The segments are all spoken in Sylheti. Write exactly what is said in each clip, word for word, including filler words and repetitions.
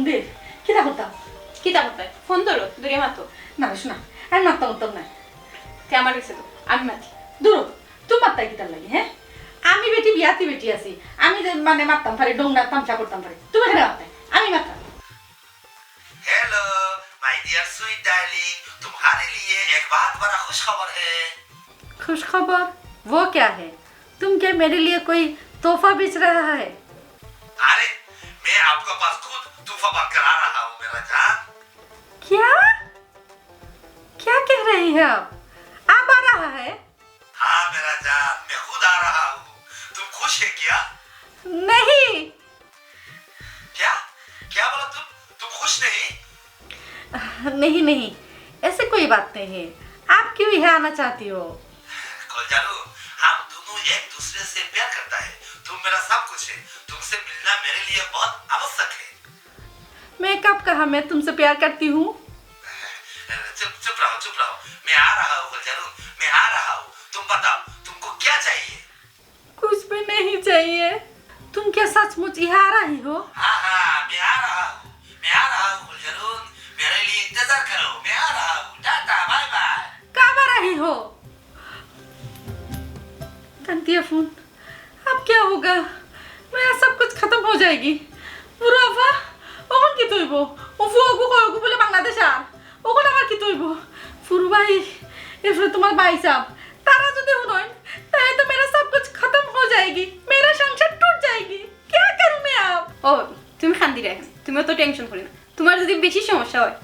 দে, কিতা করতাম? কিতা করতায়? ফোন ধরো, ধরিয়া মাতো। না রে সোনা, আমি মাততাম মাততাম না। তে আমার গেছে তো, আমি মাতি। দূর, তুমি মাততায় কিতার লাগি, হ্যাঁ? আমি বেটি বিয়াতি বেটি আছি, আমি যে মানে মাততাম পারি, ডোংরা তামশা করতাম পারি, তুমি কেনে মাততায়? আমি মাততাম। Hello, my dear sweet darling, तुम्हारे लिए एक बहुत बड़ा खुश खबर है। खुश खबर? वो क्या है? तुम क्या मेरे लिए कोई तोहफा बेच रहा है? अरे, मैं आपके पास खुद तोहफा बनकर आ रहा हूँ, मेरा जान। क्या? क्या कह रही है आप? आप आ रहा है? हाँ, मेरा जान, मैं खुद आ रहा हूँ। तुम खुश है क्या? नहीं। क्या? क्या बोला तुम? तुम खुश नहीं? नहीं, नहीं, ऐसे कोई बात नहीं है। आप क्यों यहाँ आना चाहती हो? कल जानू, हम दोनों एक दूसरे से प्यार करता है। तुम मेरा सब कुछ है। तुमसे मिलना मेरे लिए बहुत आवश्यक है। मैं कब कहा मैं तुमसे प्यार करती हूँ? चुप चुप रहो, चुप रहो। मैं आ रहा हूँ गुलजारू, मैं आ रहा हूँ। तुम बताओ, तुमको क्या चाहिए? कुछ भी नहीं चाहिए। तुम क्या सचमुच यहाँ आ रही हो? हाँ हाँ, मैं आ रहा हूँ, मैं आ रहा हूँ गुलजारू। मेरे लिए इंतजार करो, मैं आ रहा हूँ। Tata, bye bye. कब आ रही हो? কান্দিয়া ফোন। अब क्या होगा? मेरा सब कुछ खत्म हो जाएगी। ফুরু আফা, অখন কিতা অইবো? ও ফুয়াগু কয়গু বুলে বাংলাদেশ আর। অখন আবার কিতা অইবো? ফুরু ভাই, এরপরে তোমার ভাই সাহেব, তারা যদি হুনইন, তাহলে তো मेरा सब कुछ खत्म हो जाएगी। मेरा संसार टूट जाएगी। क्या करूँ मैं अब? ও, তুমি কান্দিরায় কেনে? তুমি অত টেনশন করিও না। তোমার যদি বেশি সমস্যা হয়,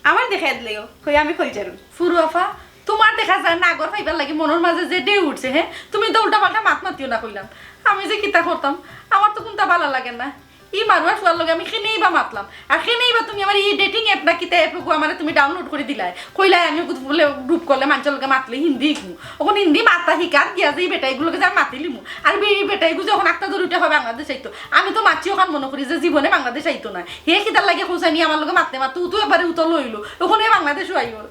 আমারে দেখাই দিলাইও, কই আমি কই যারুম। ফুরু আফা, তোমার দেখা যায় না, ঘর পাইবার লাগি মনর মাঝে যে ঢেউ উঠছে, হে, তুমি তো উল্টা পাল্টা মাত মাতিও না কইলাম। আমি যে কিতা করতাম, আমার তো কুনতা ভালা লাগে না। ই মারুয়ার ফুয়ার লগে আমি কেনেই বা মাতলাম, আর কেনেই বা তুমি আমার ই dating app না কিতা app গো আমারে তুমি download করি দিলায়, কইলায় আমি বুলে group করলে মানষর লগে মাতলে হিন্দি হিকমু। অখন হিন্দি মাতা হিকাত গিয়া যে ই বেটাইগুর লগে যে আমি মাতিলিমু, আর বে-, ই বেটাইগু যে অখন আখতা ধরি উঠে কয় বাংলাদেশ আইতো, আমি তো মাতছি অখান মনো করি যে জীবনে বাংলাদেশ আইতো না। হে কিতার লাগি কইছে নি আমার লগে মাততে মাততে, ও তো একবারে উতল অইলো, অখন হে বাংলাদেশও আইবো।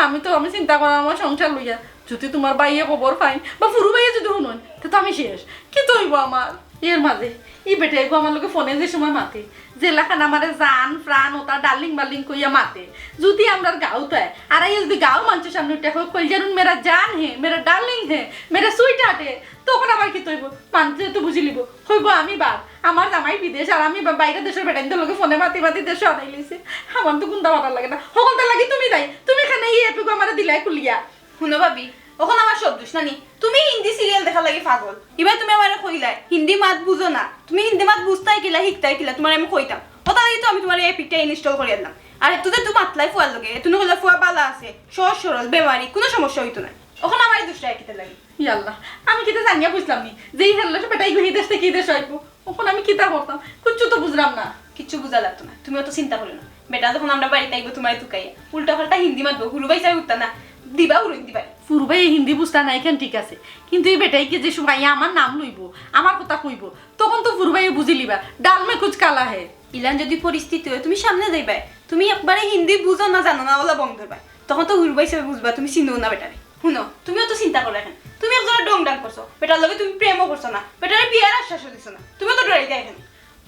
আমি তো, আমি চিন্তা করাম আমার সংসার লইয়া, যদি তোমার ভাইয়ে খবর পাইন বা ফুরু ভাইয়ে যদি হুনইন, তে তো আমি শেষ। কিতা অইবো আমার? এর মাঝে ই বেটাইগু আমার লগে ফোনে যে সময় মাতে, যেলাখান আমারে জান, প্রাণ, ওতা ডার্লিং বার্লিং কইয়া মাতে, যদি আমরার গাঁওত আয়, আর আইয়া যদি গাঁওর মানষর সামনে উঠে কয়, "কইলজারুন মেরা জান হে, মেরা ডার্লিং হে, মেরা সুইটহার্ট হে", তখন আবার কিতা অইবো? মানষে তো বুঝিলিবো, কইবো আমি বাদ, আমার জামাই বিদেশ, আর আমি বা-, বাইরের দেশর বেটাইন্তর লগে ফোনে মাতি মাতি দেশো আনাইলিছি। আমার তো কুনতা ভালা লাগে না। হকলতার লাগি তুমি দায়ী, তুমি কেনে ই app গু আমারে দিলায় খুলিয়া। হুনো ভাবি, অখন আমার সব দুষ নানি। তুমি হিন্দি serial দেখার লাগি পাগল। ইবার তুমি আমারে কইলায় হিন্দি মাত বুঝো না। তুমি হিন্দি মাত বুঝতায় কিলা, হিকতায় কিলা, তোমারে আমি কইতাম। অতার লাগি তো আমি তোমার এই app টা install করি আনলাম। আর এত যে তুমি মাতলায় ফুয়ার লগে, এত নু কইলা ফুয়া ভালা আছে, সহজ সরল, বেমারি, কুনু সমস্যা অইতো নায়। অখন আমারে দুষরায় কিতার লাগি? ইয়াল্লা, আমি কিতা জানিয়া বুঝলাম নি যে ই হেল্লা বেটাইগু হি দেশ থাকি ই দেশো আইবো। অখন আমি কিতা করতাম? কিচ্ছু তো বুঝলাম না। কিচ্ছু বুঝা লাগতো না, তুমি অত চিন্তা করিও না। বেটা যখন আমরার বাড়িত আইবো তোমারে তুকাইয়া, উল্টা পাল্টা হিন্দি মাতবো, হুরু ভাই সাহেব উঠতা না, দিবা হুরু হিন্দি বাড়ি। ফুরু ভাইয়ে হিন্দি বুঝতা না, ইখান ঠিক আছে, কিন্তু ই বেটাইগু যে সময় আইয়া আমার নাম লইবো, আমার কথা কইবো, তখন তো ফুরু ভাইয়ে বুঝিলিবা, ডাল মে কুছ কালা হে। ইলান যদি পরিস্থিতি অয়, তুমি সামনে যাইবায়, তুমি একবারে হিন্দি বুঝো না, জানো না, অলা বং ধরবায়, তখন তো হুরু ভাই সাহেব বুঝবা তুমি চিনো না বেটারে। হুনো, তুমি অত চিন্তা করো কেনে? তুমি একজনর ঢং ঢাং করছো, বেটার লগে তুমি প্রেমও করছো না, বেটারে বিয়ার আশ্বাসও দিছো না, তুমি অত ডরাইতায় কেনে?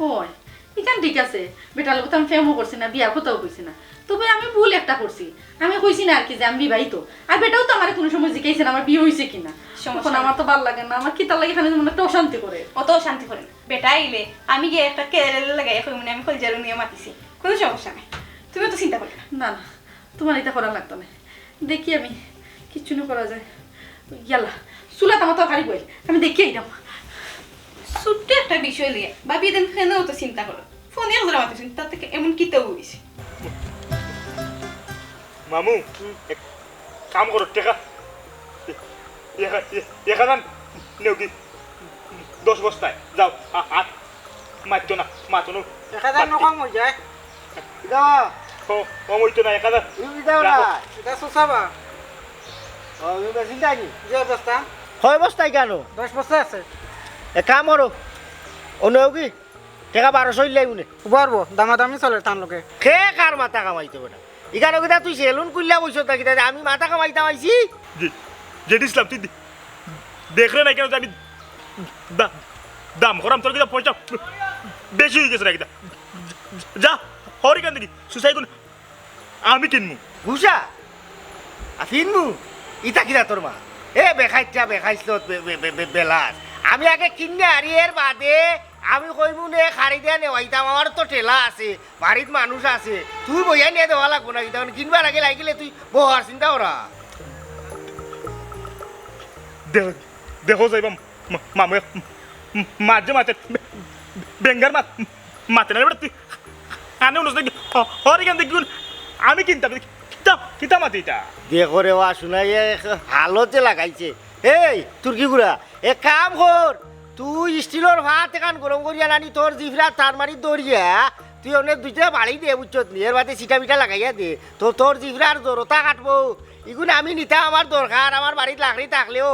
ওই, ইখান ঠিক আছে, বেটার লগে তো আমি প্রেমও করছি না, বিয়ার কথাও কইছি না, তবে আমি ভুল একটা করছি। আমি কইছি না আর কি যে আমি বিবাহিত, আর বেটাও তো আমারে কুনু সময় জিকাইছে না আমার বিয়া অইছে কিনা। সমস্যা অখন নাই। আমার তো ভালা লাগে না, আমার কিতার লাগি খালি মনে একটা অশান্তি করে। অত অশান্তি করে না, বেটা আইলে আমি গিয়া একটা কেলেলে লাগাইয়া কইমু নে আমি কইলজারু নিয়া মাতিছি, কুনু সমস্যা নাই, তুমি অত চিন্তা করো না। না না, তোমার ইতা করা লাগতো না। দেখি আমি কিচ্ছু না করা যায়। ইয়াল্লা, চুলাত আমার তরকারি বইল, আমি দেখি আইরাম। ছোট্ট একটা বিষয় লইয়া ভাবি দেন কেনে অত চিন্তা করো। ফোনে একজরা মাতিছইন, তাতে এমন কিতা অইছে? মামু, এক কাম করো, টেকা এক, এক, এক হাজার নেওগি। দশ বস্তায়, যাও, আ-, আর মাতিও না, মাতো না। এক হাজার নু কম অই যায়। দাও। ও, কম অইতো না, এক হাজার। তুমি দাও না। রাখো। এটা সুসাবা। ও, তুমি বেশি যায়নি। যে বস্তা? কয় বস্তায় কেনে? দশ বস্তা আছে। এক কাম করো, ও নেওগি, টেকা বারোশো ইল্লাই মনে। উবারবো, দামাদামি চলে তান লগে। কে কার মাথা কামাইতো বেটা? ইখানো কিতা তুই সেলুন খুলিয়া বইছস তা কিতা? আমি মাথা কামাইতাম আইছি? জি, জেডি ইসলাম, তুই দে-, দেখরে নাই কেনে যে আমি দা-, দাম করাম? তোর কিতা পয়সা বেশি অই গেছে না কিতা? যা, হরি কান দেখি, সুসাই গুন আমি কিনমু। গুসা? আ, ফিনমু? ইতা কিতা তোর মা? এ বেখাইচ্চা, বেখাইছলত, বে-, বে-, বে-, বে-, বেলাস। আমি আগে কিনিয়া আরি, এর বাদে আমি কইমু নে, খারি দিয়া নেওয়াইতাম, আমার তো ঠেলা আছে, বাড়িত মানুষ আছে। তুই বইয়া নিয়া দেওয়া লাগবো না, কিতা মানে কিনবার আগে লাগিলে তুই বহার চিন্তা করা। দে-, দেখো যাইবাম। মা-, মামু এক-, মাঝে মাঝে বে-, বেঙ্গার মা-, মাতে না রে বেটা, তুই কানে উনস নাকি? হ-, হরি কান দেখি গুন আমি কিনতাম। কিতা, কিতা মাতে ইটা? দেখো রে ওয়া, শুনাই এক হালত যে লাগাইছে। এই, তুর্কি গুড়া, এক কাম কর, তুই স্টিলর ভাত এখান গরম করিয়া নানি তোর জিফরা তার মারি দরিয়া, তুই অনেক দুইটা বাড়ি দে, বুঝছত নি? এর বাদে সিটা বিটা লাগাইয়া দে, তো তোর জিফরার জড়তা কাটবো। ইগুন আমি নিতাম, আমার দরকার, আমার বাড়িত লাকড়ি থাকলেও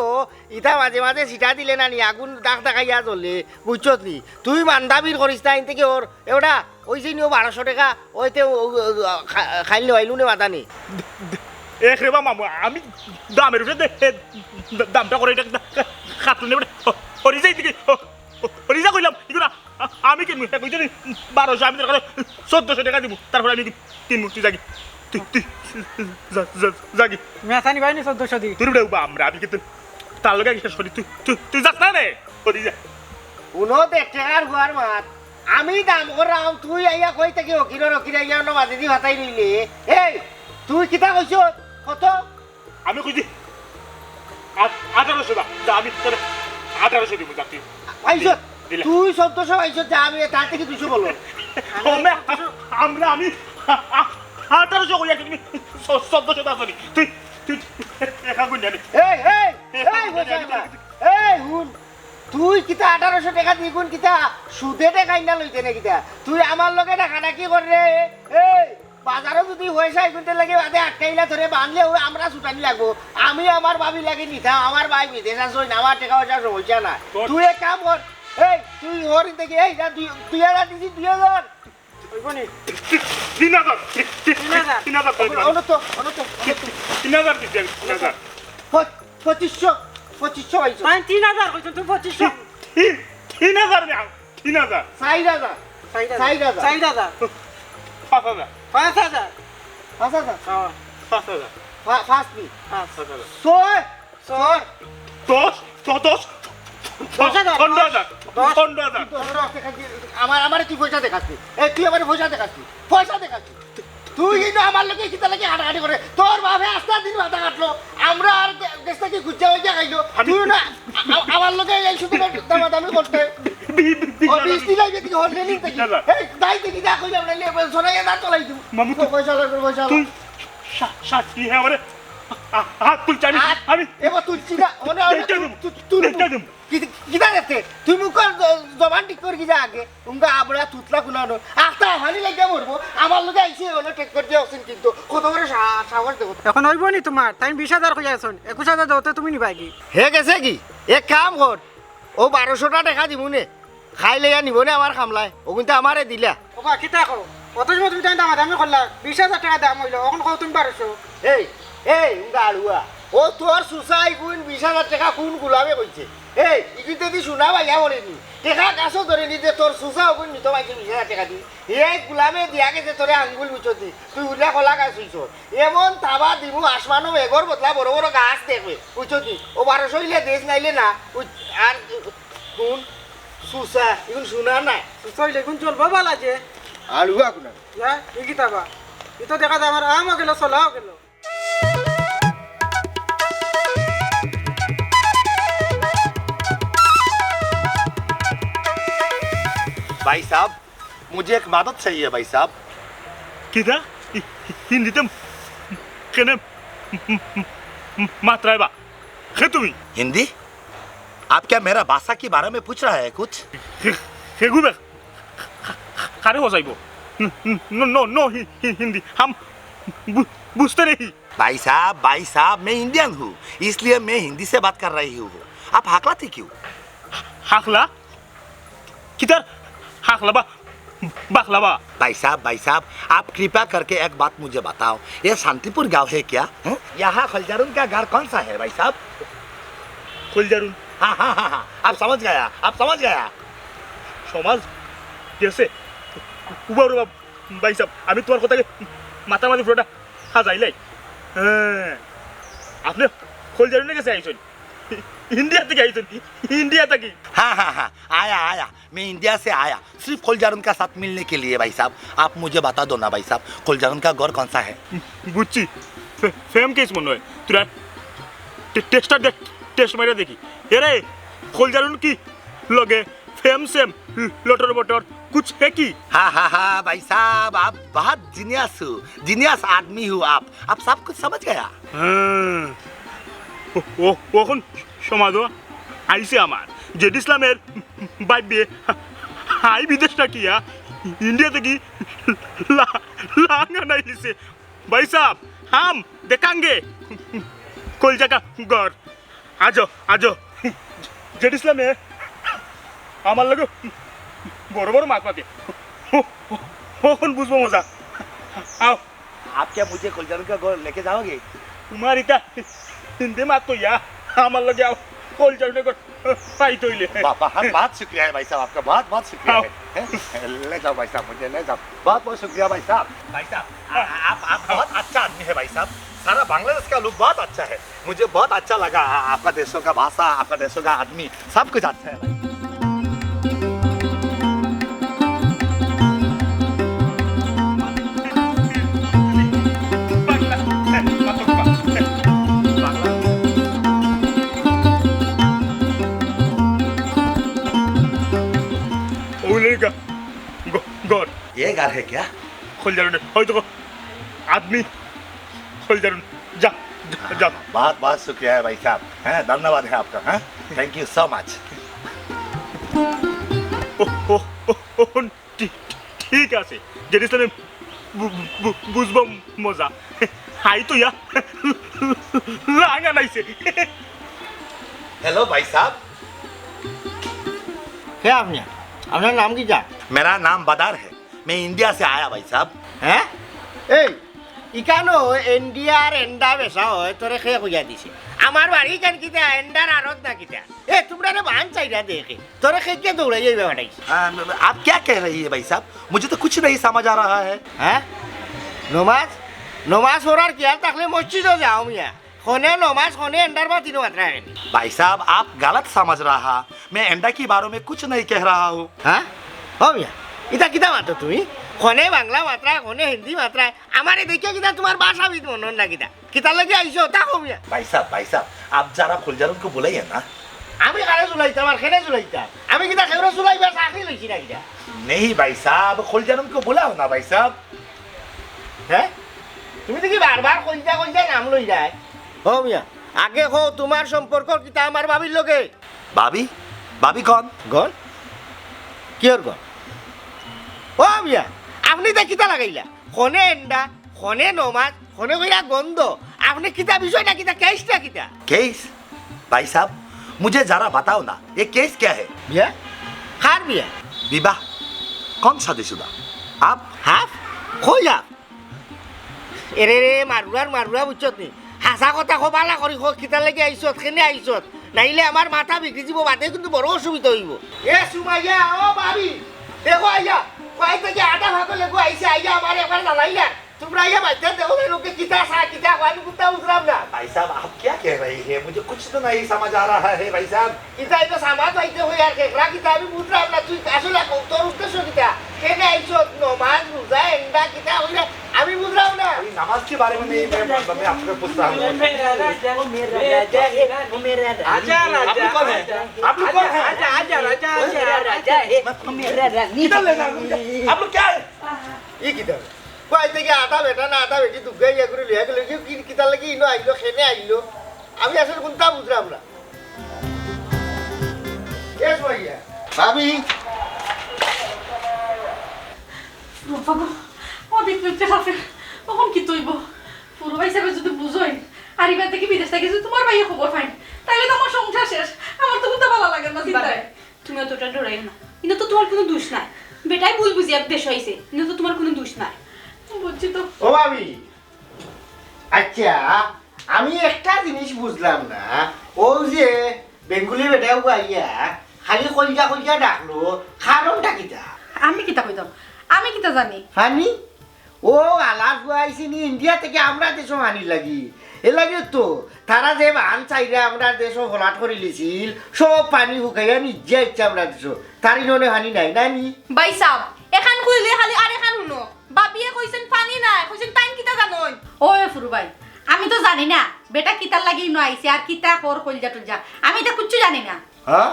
ইতা মাঝে মাঝে ছিটা দিলে না নি, আগুন দাগ দাগাইয়া জ্বলে, বুঝছত নি? তুই মান্দা বির করিস না, ইন থেকে ওর, এওটা, ওই যে নিও বারোশো টাকা, ওইতে ও, ও, ও, খা-, খাইল নেওয়াইলু নে মাথা নি। এক রে বা মামু, আমি দামের উপরে দে-, এ, দামটা করে এটা খা-, খাতুন নেবে। ও, ওরি যাই দিকে, ও, ও, ওরি যা কইলাম, এগুলো আ-, আমি কিনবো, হ্যাঁ, কইতে নি, বারোশো, আমি তোর কাছে চোদ্দশো টাকা দিব, তারপরে আমি কিনবো, তুই যাগি, তুই, তুই, যা, যা, যাগি। তুমি আসানি ভাই নি চোদ্দশো দি। তুই উঠে উবা, আমরা, আমি কিন্তু তার লগে আগে শেষ করি, তুই, তুই, তুই যাস না রে, করি যা। উনো দেখ টেকার হুয়ার মাত, আমি দাম করলাম, তুই আইয়া কই থাকি হকিরর হকির আইয়া অন্য মাঝে দি ভাতাই রইলে। এই, তুই কিতা কইছ? কত? আমি কইছি, আ-, আঠারোশো দা, দা, আমি তোরে আঠারোশো দিব, যা তুই। পাইছ? দিলে। তুই চোদ্দশো পাইছ, যা আমি তার থেকে দুশো বলো। ও মে, আমরা, আমি আ-, আ-, আঠারোশো কই, আর তুমি চ-, চোদ্দশো দা, sorry। তুই, তুই, তুই, দেখা কই জানি। এই, এই, এই, এই, বসে আমি না। এই, হুন, তুই কিতা আঠারোশো টাকা দিগুন কিতা সুদে টাকা ইন্না লইতে না কিতা? তুই আমার লগে ডাকাডাকি কর রে। এই, বাজারো যদি পয়সা এগুনতে লাগে বাদে আটকাইলা ধরে বানলে ওই আমরা ছুটানি লাগবো। আমি আমার ভাবি লাগি নিতাম, আমার ভাই বিদেশ আছে, ওই আমার টাকা পয়সা সমস্যা না। তোর তুই এক কাম কর, এই তুই হরিণ থেকে এই যা দুই, দুই হাজার দিছি, দুই হাজার। অইব নি? তিন হাজার। তিন হাজার। তিন হাজার করে দিলাম। অনন্ত, অনন্ত, অনন্ত। তিন হাজার দিছি আমি, তিন হাজার। প-, পঁচিশশো, পঁচিশশো পাইছো। ভাই, তিন হাজার কইছো, তুমি পঁচিশশো। তিন, তিন, তিন হাজার দেও। তিন হাজার। চাইর হাজার। চাইর হাজার। চাইর হাজার। চাইর হাজার। পাঁচ হাজার। পাঁচ হাজার। পাঁচ হাজার। হ্যাঁ। পাঁচ হাজার। পা-, পাঁচ নি। পাঁচ। পাঁচ হাজার। ছয়। ছয়। দশ, ছ-, দশ, দশ হাজার। পনেরো হাজার। দশ। পনেরো হাজার। দশ হাজার। আমার, আমারে তুই পয়সা দেখাস নি। এই, তুই আমারে পয়সা দেখাস নি। পয়সা দেখাস নি। তুই কিন্তু আমার লগে কিতা লাগি হাঁটাহাঁটি করে? তোর বাপে আস্তা দিন মাথা কাটলো। আমরা আর দে-, দেশ থেকে গুজ্জা হইয়া খাইলো। আমি তুই না, আ-, আ-, আমার লগে এই শুধু দামাদামি করতে। বি-, বি-, ও, বিশ দিন আগে তুই হরলে নি দেখি। বিশ হাজার। এই, দাই দেখি, যা কইলাম না, লে, সোনা ইয়া না চলাই দিবি। মামু, তো তুই, পয়সা লাগবে, পয়সা তুই লাগবে। সা-, সাক্ষী হয়ে আমারে আ-, আ-, হাত তুলছে, আমি, হাত আমি এবার তুলছি না, মনে হয় দেখে তু-, দেবো। তু-, তুলবো। দেখে দেবো। কি-, কিতা দেখতে? তুই মুখ কর, জ-, জবান ঠিক কর কি যা আগে। উঙ্গা আবড়া তুতলা কুনানো। আস্তা হানি লাগিয়া মরবো। আমার লগে আইছে, ওনে ঠিক করি দিয়া অসিন কিন্তু। কত বড় সা-, সাহস দেখো। এখন অইব নি তোমার? তাই বিশ হাজার কইয়া আছন। একুশ হাজার দেওতে তুমি নিবায় কি? হে গেছে কি? এক কাম কর। ও বারোশোটা টাকা দিমু নে। খাই লইয়া নিব নে আমার খামলায়। ও কিন্তু আমারে দিলা। ও বা, কিতা কও? অত সময় তুমি তাই দামাদামি করলা, বিশ হাজার টাকা দাম অইলো, অখন কও তুমি বারোশো। এই, এই, উঙ্গা আড়ুয়া। ও তোর সুসা ইগুন বিশ হাজার টাকা কোন গুলামে কইছে? এই, ইগুন তো দি শুনা ভাইয়া বলেনি। টাকা গাছও ধরেনি যে তোর সুসা ওগুন নিত পাইছে বিশ হাজার টাকা দি। এই গুলামে দিয়া গেছে তোরে আঙ্গুল বুঝছো দি। তুই উল্লা কলা গাছ হইছ। এমন তাবা দিমু আসমানো মেঘর বদলা বড় বড় গাছ দেখবে। বুঝছো দি? ও বারোশো হইলে দেশ নাইলে না। বুঝ-, আর কোন সুসা, ইগুন শুনা না। সুসা হইলে কোন চলবো বালা যে? আড়ুয়া কুনা। ইয়া, ই কিতা বা? ই তো দেখা যায় আমার আমও গেল, চলাও গেল। भाई साहब, मुझे एक मदद चाहिए, भाई साहब। কিতা? হি-, হি-, হিন্দিতে কেনে মাতরায় বা? কে তুমি? हिंदी? आप क्या मेरा भाषा के बारे में पूछ रहा है कुछ? কে, কে গুবে? কারে বুঝাইব? নো, নো, নো, হি-, হি-, হিন্দি। হাম বু-, বুঝতে নেই। भाई साहब, भाई साहब, मैं इंडियन हूँ, इसलिए मैं हिंदी से बात कर रही हूँ। आप हाकलाते क्यों? হাকলা? কিতার হাকলা বা বাকলা বা? भाई साहब, भाई साहब, आप कृपा करके एक बात मुझे बताओ, ये शांतिपुर गांव है क्या? हैं? यहाँ खलजारुन का घर कौन सा है, भाई साहब? খলজারুন। हाँ, हाँ, हाँ, हाँ, आप समझ गया, आप समझ गया। সমাজ গেছে। উবা, উবা, ভাইসাব, আমি তুমার কথারে মাথার মাঝে পুরাটা হাজাইলাই। হ্যাঁ, আপনে কলজারুনর গেছে আইছইন? ইন্ডিয়া থাকি আইছইন? ইন্ডিয়া থাকি? हाँ हाँ हाँ, आया आया, मैं इंडिया से आया, सिर्फ खोलजारुन का साथ मिलने के लिए। भाई साहब, आप मुझे बता दो ना भाई साहब, खोलजारुन का घर कौन सा है? বুঝছি। ফে-, ফেম কেস মনে হয়। তোরা টে-, টেস্টার দেখ, টেস্ট মাইরা দেখি। এরে, খোলজারুন কি লগে ফেম সেম লটর বটর কুছ হে কি? हाँ हाँ हाँ भाई साहब, आप बहुत जीनियस हो, जीनियस आदमी हो आप, आप सब कुछ समझ गया। হ্যাঁ। ও, ও, অখন সমাজও আইছে আমার। জেড ইসলামের ভাইবে হাই বিদেশ থাকিয়া ইন্ডিয়া থাকি লা-, লাঙ্গা নাইছে। ভাই সাহেব, হাম দেখাঙ্গে কলজাকা ঘর। আজো, আজো। জেড ইসলামে আমার লগে বড় বড় মাত মাতে। অখন বুঝবো মজা। আও। आप क्या मुझे खोलजारुन का घर लेके जाओगे? তুমার ইতা হিন্দি মাত কইয়া আমার লগে আও। খোলজারুনর ঘর পাইতে অইলে। वाह, बहुत, बहुत शुक्रिया है भाई साहब, आपका बहुत, बहुत शुक्रिया आओ। है। हैं? ले जाओ भाई साहब, मुझे ले जाओ। बहुत, बहुत शुक्रिया भाई साहब। भाई साहब, आ-, आप, आप बहुत अच्छा आदमी है भाई साहब। सारा बांग्लादेश का लोग बहुत अच्छा है। मुझे बहुत अच्छा लगा आ-, आपका देशों का भाषा, आपका देशों का आदमी, सब कुछ अच्छा है भाई। ওই লেখা, গ-, ঘর। ये घर है क्या? খোলজারুন, ওই দেখো, আদমি, খোলজারুন, যা, যা, যা। बहुत, बहुत शुक्रिया है भाई साहब, हैं, धन्यवाद है आपका, हैं, thank you so much। ও, ও, ও, ও, ঠিক, ঠিক আছে। জেড ইসলামে বু-, বু-, বুঝবো মজা। হাই তো ইয়া। লাঙ্গা নাইছে। हेलो भाई साहब। কে আপনি? আপনার নাম কিতা? मेरा नाम बदार है। मैं इंडिया से आया भाई साहब। হ্যাঁ? এই, ইকানো ইন্ডিয়ার এন্ডা বেচা অয়, তোরে কে কইয়া দিছে? আমার বাড়ি ইখান কিতা এন্ডার আড়ত না কিতা? এ, তুমরারে বান চাইরা দেখে। তোরে কে কে দৌড়াই যাইবে পাঠাইছে? आ, आप क्या कह रही है भाई साहब? मुझे तो कुछ नहीं समझ आ रहा है। হ্যাঁ? নমাজ? নমাজ পড়ার খেয়াল থাকলে মসজিদো যাও মিয়া। খনে নমাজ, খনে এন্ডার বাতিনো মাতরা এখানে। भाई साहब, आप गलत समझ रहा। मैं एंडा के बारे में कुछ नहीं कह रहा हूँ। হ্যাঁ? ও মিয়া, ইতা কিতা মাতো তুমি? খনে বাংলা মাতরা, খনে হিন্দি মাতরা। আমারে দেখিয়া কিতা তুমার ভাষাবিদ মনে অর না কিতা? কিতার লাগি আইছো? তা কও মিয়া। भाई साहब, भाई साहब, आप जरा खुलजारुन को बुलाइए ना। আমি কারে জুলাইতাম আর কেনে জুলাইতাম? আমি কিতা কেউরে জুলাইবার চাকরি লইছি না কিতা? नहीं भाई साहब, खुलजारुन को बुलाओ ना भाई साहब। হ্যাঁ? তুমি দেখি বারবার কইলজা কইলজা নাম লইরায়। ও মিয়া, আগে কও তুমার সম্পর্ক কিতা আমার ভাবির লগে? भाभी? भाभी कौन? গন? কিয়র গন? ও মিয়া, আপনে ইতা কিতা লাগাইলা? খনে এন্ডা, খনে নমাজ, খনে কইরা গন্ধ। আপনে কিতা বিষয়টা কিতা, কেসটা কিতা? केस? भाई साहब, मुझे जरा बताओ ना, ये केस क्या है? বিয়া? কার বিয়া? विवाह। कौन शादीशुदा? आप? হাফ? কই হাফ? এরে রে, মারুরার মারুরা বুঝছত নি? হাছা কথা ক, বালা করি ক, কিতার লাগি আইছত, কেনে আইছত? নাইলে আমার মাথা বিগড়ি যিবো, বাদে কিন্তু বড় অসুবিধা অইবো। এ সুমাইয়া, ও ভাবি, দেখো আইয়া, কই থাকি আধা ভাগর লেগু আইছে, আইয়া আমারে একবার জ্বালাইলা। তুমরা আইয়া বাইতে দেখো, এই লোকে কিতা চা, কিতা কয়, আমি কুন্তা বুঝরাম না। भाई साहब, आप क्या कह रहे हैं? मुझे कुछ तो नहीं समझ आ रहा है, भाई साहब। কিতা ইতা সামাজ অইতে অয় আর কেকড়া কিতা আমি বুঝরাম না, তুই আসলে ক-, তোর উদ্দেশ্য কিতা? কেনে আইছত? নমাজ, রোজা, এন্ডা কিতা অইরা আমি বুঝরাম না। अभी नमाज के बारे में नहीं, मैं, मैं आपसे पूछ रहा हूँ। वो मेरा राजा है, वो मेरा राजा है। आप लोग कौन है? आप लोग कौन है? आजा, आजा, राजा, वो आजा, मेरा राजा है, वो मेरा रानी। किधर लेना है? आप लोग क्या है? ই কিতা? কই থাকি আধা বেটা না আধা বেটি দুগু ইয়া করি লইয়া গেল, কি, কি, কিতার লাগি ইনো আইলো, কেনে আইলো? আমি আসলে কুন্তা বুঝরাম না। এ সুমাইয়া, ভাবি। রূপা গো, ও দেখতে ইচ্ছে আছে। অখন কিতা অইবো? ফুরু ভাইসাবে যুদি বুঝইন, আর ইবার থাকি বিদেশ থাকি যুদি তুমার ভাইয়ে খবর পাইন, তাইলে তো আমার সংসার শেষ। আমার তো কুন্তা ভালা লাগের না চিন্তায়। তুমি অতটা ডরাইও না। ইনো তো তুমার কুনু দুষ নাই। বেটায় ভুল বুঝিয়া দেশো আইছে। ইনো তো তুমার কুনু দুষ নাই। বুঝছি তো। ও ভাবি, আচ্ছা, আমি একটা জিনিস বুঝলাম না। অউ যে বেঙ্গলি বেটায় আইয়া খালি কলজা কলজা ডাকলো, কারণটা কিতা? আমি কিতা কইতাম? আমি কিতা জানি? ফানি? ও, আলার ফুয়া আইছে নি ইন্ডিয়া থাকি আমরার দেশো ফানির লাগি। এর লাগি তো তারা যে বান চাইরা আমরার দেশো ফলাট করিলিছিল, সব ফানি হুকাইয়া নিজে আইছে আমরার দেশো। তার ইনো অনে ফানি নাই, নানি? ভাইসাব, এখান কইলে খালি আর এখান হুনো। বাবিয়ে কইছইন ফানি নাই, কইছইন তাইন কিতা জানইন। ওই ফুরু ভাই, আমি তো জানি না বেটা কিতার লাগি ইনো আইছে আর কিতা কর কইলজা টইলজা, আমি ইতা কুচ্ছু জানি না। হ্যাঁ?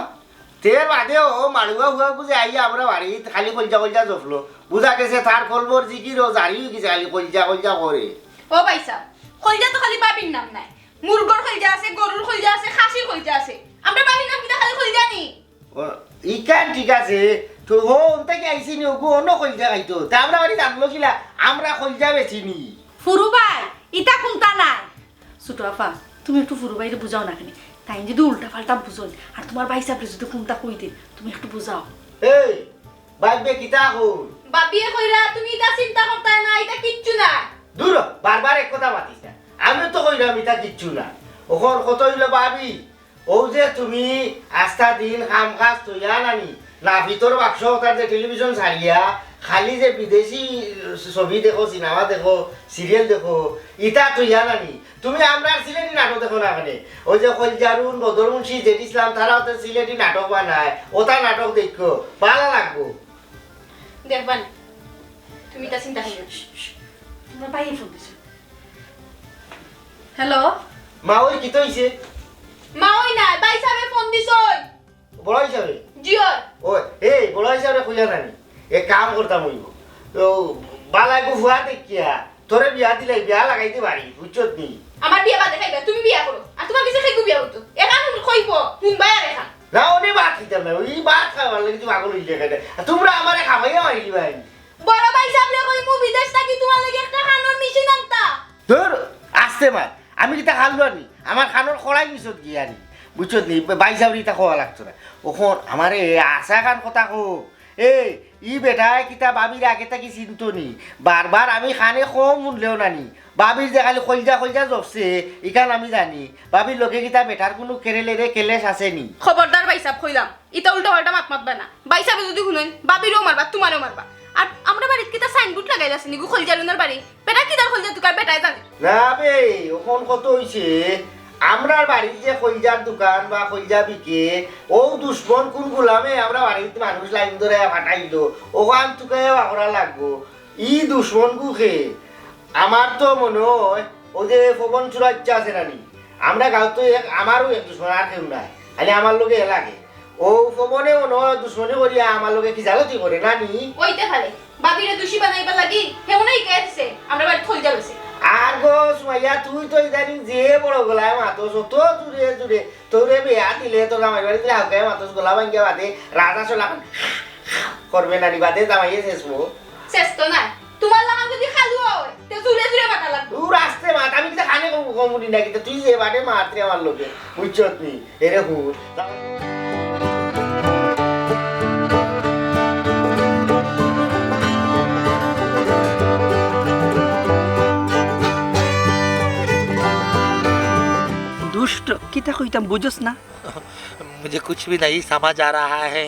তে বাদে ও মাড়ুয়া ফুয়া বুঝে আইয়া আমরার বাড়িত খালি কইলজা কইলজা জফলো। বুঝা গেছে তার কলবর জিকির ও জারি অই গেছে, খালি কইলজা কইলজা করে। ও ভাইসাব, কইলজা তো খালি বাবির নাম নায়, মুরগর কইলজা আছে, গরুর কইলজা আছে, খাসির কইলজা আছে। আমরার বাবির নাম কিতা খালি কইলজা নি? ও, ইখান ঠিক আছে, তো হো, অন থাকি আইছে নি, ওগু অনো কইলজা খাইতো। তে আমরার বাড়িত আনলো কিলা, আমরা কইলজা বেচি নি। ফুরু ভাই, ইতা কুনতা নায়। ছোট আফা, তুমি একটু ফুরু ভাইরে বুঝাও না কেনে? তাইন যদি উল্টা পাল্টা বুঝইন, আর তুমার ভাইসাবরে যদি কুনতা কই দেইন, তুমি একটু বুঝাও। এই, ভাবিয়ে কিতা কইন? বাবিয়ে কইরা, তুমি ইতা চিন্তা করতায় না, ইতা কিচ্ছু না। দূর হ, বারবার এক কথা মাতিস না। আমি তো কইরাম ইতা কিচ্ছু না। অখন কথা অইলো ভাবি, অউ যে তুমি আস্তা দিন কাম কাজ থইয়া নানি, নাপিতর বাক্স অতার যে টেলিভিশন ছাড়িয়া, খালি যে বিদেশি ছবি দেখো, সিনেমা দেখো, সিরিয়াল দেখো, ইতা থইয়া নানি, তুমি আমরার সিলেটি নাটক দেখো না কেনে? অউ যে কইলজারুন, বদর মুন্সি, জেড ইসলাম, তারা অতা সিলেটি নাটক বানায়, অতা নাটক দেখো, ভালা লাগবো। দেখবা নে, তুমি ইতা চিন্তা করিও না। তুমার ভাইয়ে ফোন দিছে। হ্যালো? মা, ওই কিতা অইছে? মা, ওই না, ভাইসাবে ফোন দিছে, ওই। বড় ভাইসাবে? জি, ওই। ওই, এই, বড় ভাইসাবরে কইয়া নানি। এক কাম করতাম অইবো। তো, ভালা এগু ফুয়া দেখিয়া, তোরে বিয়া দিলাই, বিয়া লাগাই দি বাড়ি, বুঝছত নি? আমার বিয়া বাদে খাইবা, তুমি বিয়া করো। আর তুমার গেছে কেগু বিয়া অইতো? এখান কইবো, হুনবায় আর এখান। না, অনে ভাত খাইতাম না, ওই ভাত খাইবার লাগি তুই পাগল অইলে কেনে? আর তুমরা আমারে খাবাইয়া মারিলিবায় নি। বড় ভাইসাবরে কইমু বিদেশ থাকি তুমার লাগি একটা কানর মেশিন আনতা। ধুর, আস্তে মাত। আমি কিতা খালুয়া নি? আমার কানর কড়াই নিছত গিয়া নি। বুঝছত নি? ভাইসাবরে ইতা কওয়া লাগতো না। অখন আমারে আছা খান কথা কও। এই, ই বেটায় কিতা ভাবিরে আগে থাকি চিনতো নি? বারবার আমি কানে কম হুনলেও নানি। ভাবির যে খালি কইলজা কইলজা জপছে, ইখান আমি জানি। ভাবির লগে কিতা বেটার কুনু কেরেলেরে কেলেশ আছে নি? খবরদার ভাইসাব কইলাম। ইতা উল্টা পাল্টা মাত মাতবা না। ভাইসাবে যদি হুনইন, ভাবিরেও মারবা, তুমারেও মারবা। আর আমরার বাড়িত কিতা সাইনবোর্ড লাগাইল আছে নি গো, কইলজারুনর বাড়ি? বেটা কিতার কইলজা তুকার বেটায় জানে। না বে, অখন কত অইছে, আমরার বাড়িত যে কইলজার দোকান বা কইলজা বিকে, অউ দুশমন কুন গুলামে আমরার বাড়িত মানুষ লাইন ধরাইয়া ফাটাইলো, অখান তুকাইয়া বাকরা লাগবো। ই দুশমন গুকে আমার তো মনো অয়, অউ যে ফবন চুরাইচ্চা আছে নানি, আমরার গাউত তো এক, আমারও এক দুশমন, আর কেউ নাই, খালি আমার লগে এ লাগে। অউ ফবনে মনো অয় দুশমনি করিয়া আমার লগে খিজালতি করে নানি। অইতে পারে, ভাবিরে দুষী বানাইবার লাগি হে মনো অয় হিকাইয়া দিছে, আমরার বাড়িত কইলজা বেচে। আর গো সুমাইয়া, তুই তো ইদানিং যে বড় গলায় মাতস, অত জুরে জুরে, তোরে বিয়া দিলে, তোর জামাইর বাড়ি দিলে, হালকায় মাতস, গলা ভাঙ্গিয়া বাদে, রাজা চলা করবে নানি বাদে, জামাইয়ে শেষ মো। শেষ তো না, তুমার লাখান যদি খালু অয়, তে জুরে জুরে মাতা লাগবো। দূর আস্তে মাত, আমি কিতা কানে কম, কম হুনি না কিতা, তুই যে বাটে মাতরে আমার লগে, বুঝছত নি? এরে হুন। দুষ্ট, কিতা কইতাম বুঝস না? मुझे कुछ भी नहीं समझ आ रहा है।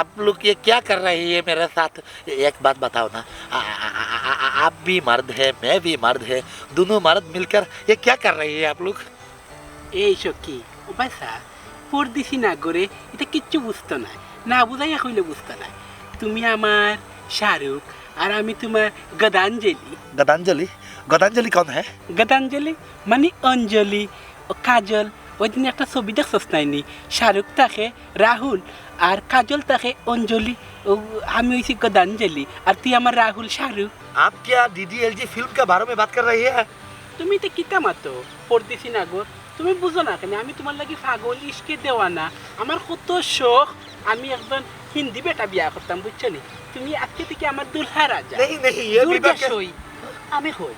आप लोग ये क्या कर रहे हैं मेरे साथ? एक बात बताओ ना, आ, आ, आ, आ, आ, आप भी मर्द है, मैं भी मर्द है, दोनों मर्द मिलकर ये क्या कर रहे हैं आप लोग? এই সখী, ও ভাই স্যার, পরদেশি না করে ইতা কিচ্ছু বুঝতো নায়, না বুঝাইয়া কইলে বুঝতো নায়। তুমি আমার শাহরুখ, আর আমি তুমার গদাঞ্জলি। গদাঞ্জলি? গদাঞ্জলি কৌন হ্যায়? গদাঞ্জলি মানে অঞ্জলি, ও কাজল। ওই দিন একটা ছবি দেখছস নাইনি? শাহরুখ থাকে রাহুল, আর কাজল থাকে অঞ্জলি। ও, আমি অইছি গদাঞ্জলি, আর তুই আমার রাহুল শাহরুখ। आप क्या डीडीएलजे फिल्म के बारे में बात कर रहे हैं? তুমি তো কিতা মাতো, পরদেশি নাগর? তুমি বুঝো না কেনে? আমি তুমার লাগি পাগল, ইশকে দেওয়ানা। আমার কত শখ, আমি একজন হিন্দি বেটা বিয়া করতাম, বুঝছো নি? তুমি আজকে থাকি আমার দুলহা রাজা। नहीं, नहीं, ये দূর বিবাহ যা কে- সই। আমি কই,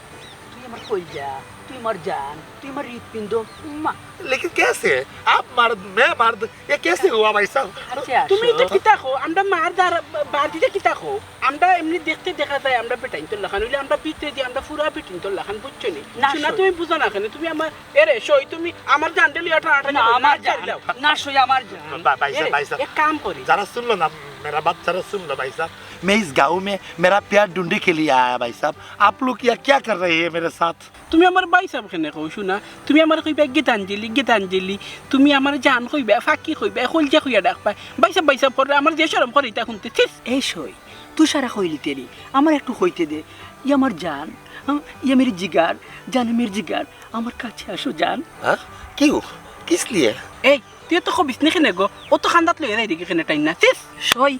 তুই আমার কইলজা, তুই আমার জান, তুই আমার হৃৎপিণ্ড। উম্মা। लेकिन कैसे? आप मर्द, मैं मर्द, ये कैसे हुआ भाई साहब? আচ্ছা, তুমি তো শোনো। কিতা কও, আমরা মার দ্বারা বাদ দিতে কিতা কও? আমরা এমনি দেখতে দেখা যায়, আমরা বেটাইন্তর লাখান, অইলে আমরা ভিতরে দিয়া, আমরা পুরা বেটাইন্তর লাখান, বুঝছো নি? না, শোনা, শোনো। তুমি বুঝো না কেনে? তুমি আমার, এরে, সই, তুমি আমার জানটা লইয়া টানাটানি না, করো, আমার জান। ছাড়ি দাও। না, সই, আমার জান। भा-, भाई साहब, এরে, भाई साहब। এক কাম করি। जरा सुन लो ना, मेरा बात जरा सुन लो भाई साहब। मैं इस गांव में मेरा प्यार ढूंढने के लिए आया भाई साहब। आप लोग यहाँ क्या कर रहे हैं मेरे साथ? তুমি আমার ভাইসাব কেনে কও, হুনা? তুমি আমারে কইবায় গীতাঞ্জলি, গীতাঞ্জলি। তুমি আমারে জান কইবায়, ফাকি কইবায়, কইলজা কইয়া ডাকবায়। ভাইসাব, ভাইসাব কররে, আমার যে শরম করে ইতা হুনতে। ছিস! এই সই, তুই সারা কইলি তেরি, আমার একটু কইতে দে। ইয়া আমার জান, হ্যাঁ, ইয়া মেরি জিগার, জান মেরি জিগার, আমার কাছে আসো জান। हाँ? क्यों? किस लिए? এই, তুই তো কবিস নি কেনে গো? ও তো খান্দাত লইয়া যাই দেখি কেনে টাইম না। ছিস! সই,